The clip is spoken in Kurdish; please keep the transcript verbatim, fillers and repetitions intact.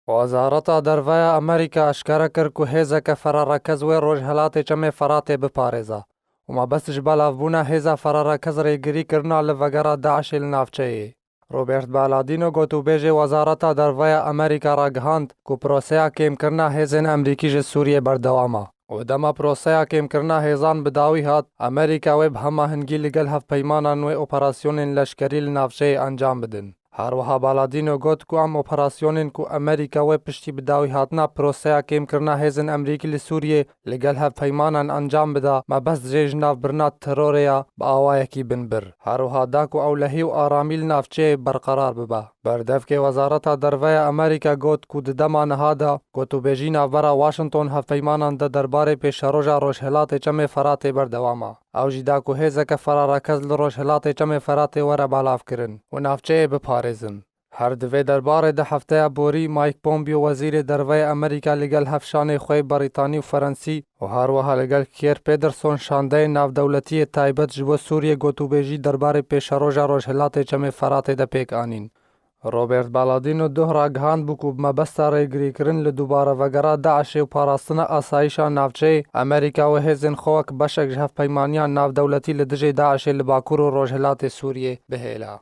Wezareta Derve ya Amerîka eşkere kir ku hêzeke ferarekez wê Rojhelatê Çemê Feratê biparêza û mebest ji belavbûna hêza ferarekez rêgirî kirina li vegera DAIŞê li navçeyê. Robert Baladino, gotûbêjê Wezareta Derve ya Amerîka, ragihand ku proseya kêmkirina hêzên Amerîkî ji Sûriyê berdewam e û dema proseya kêmkirina hêzan bi dawî hat, Amerîka wê bi hema hingî li gel hevpeymanan wê operasyonên leşkerî li navçeyê encam bidin. Her wiha Baladino got ku em operasyonên ku Amerîka wê piştî bi dawî hatina proseya kêmkirina hêzên Amerîkî li Sûriyê li gel hevpeymanan encam bida, mebest jê ji navbirina terorê ya bi awayekî binbir. Her wiha da ku ewlehî û aramî li navçeyê berqerar bibe. Berdevkê Wezareta Derve ya Amerîka got ku di dema niha de gotûbêjî navbera Washington hevpeymanan de derbarê pêşeroja Rojhelatê Çemê Feratê berdewam e. Ew jî da ku hêzeke ferarekez li Rojhelatê Çemê Feratê were belavkirin û navçeyê biparêzin. Her di vê derbarê de hefteya borî Mike Pompeo, wezîrê derve yê Amerîka, li gel hevşanê xwe yê Berîtanî û Ferensî û her wiha li gel Kier Pederson, şandeyê navdewletî yê taybet ji bo Sûriyê, gotûbêjî derbarê pêşeroja Rojhelatê Çemê Feratê de pêk anîn. Robert Baladino duh ragihand bû ku bi mebesta rêgirîkirin li dubare vegera DAIŞê û parastina asayîşa navçeyê, Amerîka wê hêzên xwe wek beşek ji hevpeymaniya navdewletî li dijê DAIŞê li Bakur û Rojhilatê Sûriyê bihêle.